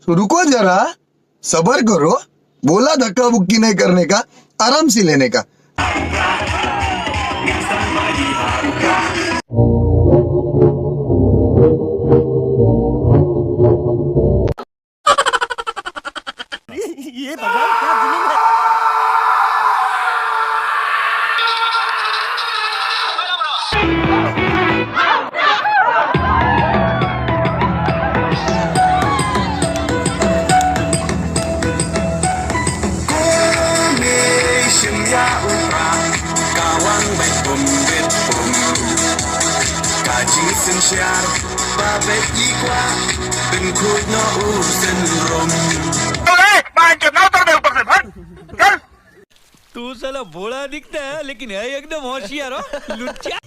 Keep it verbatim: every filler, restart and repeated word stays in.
तो रुको जरा, सबर करो। बोला धक्का बुक्की नहीं करने का, आराम से लेने का। ये भगवान, क्या जुल्म है। तू साला भोला दिखता है, लेकिन है एकदम होशियार हो, लुच्चा।